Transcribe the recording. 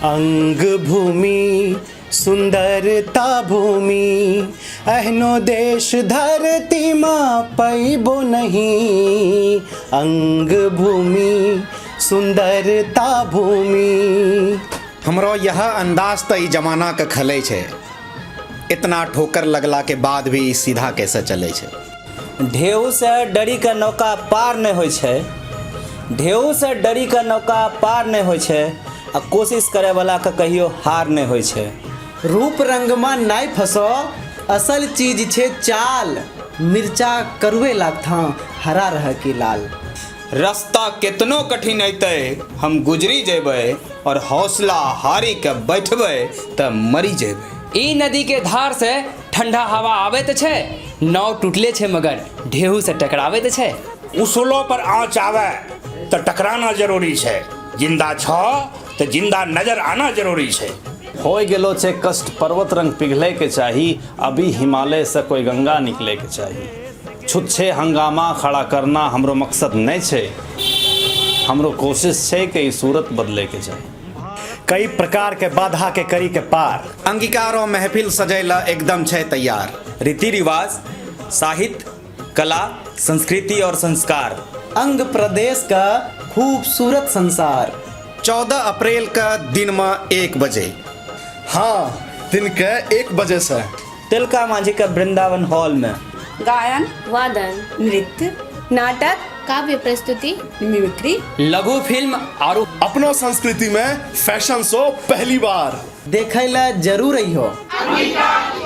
अंग भूमि सुंदरता भूमि, एहनो देश धरती माँ पैबो नहीं। अंग भूमि सुंदरता भूमि। हमरो यह अंदाज त ई जमाना के खलै छै, इतना ठोकर लगला के बाद भी ई सीधा कैसे चलै छै। ढेउसँ डरी कऽ नौका पार नहि होइ छै, ढेउसँ डरी कऽ नौका पार नहि होइ छै आ कोशिश करैवलाके कहियो हार नहि होइ छै। रूप रंगमे नहि फंसो, असल चीज छे चाल। मिर्चा करुए लागथां, हरा रह कि लाल। रस्ता केतनो कठिन अयतै, हम गुजरी जेबै और हौसला हारी के बैठबै तऽ मरी जेबै। ई नदी के धार से ठंडा हवा आबैत छै, नाव टूटले छै मगर ढेहू से टकराबैत छै। उसूलों पर आँच आवे तऽ टकराना जरूरी छै, जिंदा छह तऽ जिंदा नजर आना जरूरी छै। होय गेलो छै कष्ट पर्वत रंग पिघले के चाही, अभी हिमालय से कोई गंगा निकले के चाही। छुच्छे हंगामा खड़ा करना हमरो मकसद नहि छै, हमरो कोशिश छै कि ई सूरत बदले के चाही। कई प्रकार के बाधा के करी के पार। अंगीकार और महफिल सजै ला एकदम छै तैयार। रीति रिवाज, साहित्य, कला, संस्कृति और संस्कार। अंग प्रदेश का खूबसूरत संसार। 14 अप्रैल के दिन में 1 बजे। हाँ, दिन के 1 बजे से। तिलका मांझी के वृंदावन हॉल में। गायन, वादन, नृत्य, नाटक, काव्य प्रस्तुति, मिमिक्री, लघु फिल्म आरू अपनो संस्कृति में फैशन शो पहली बार। देखै ला जरूर अइहो। अंगीकार।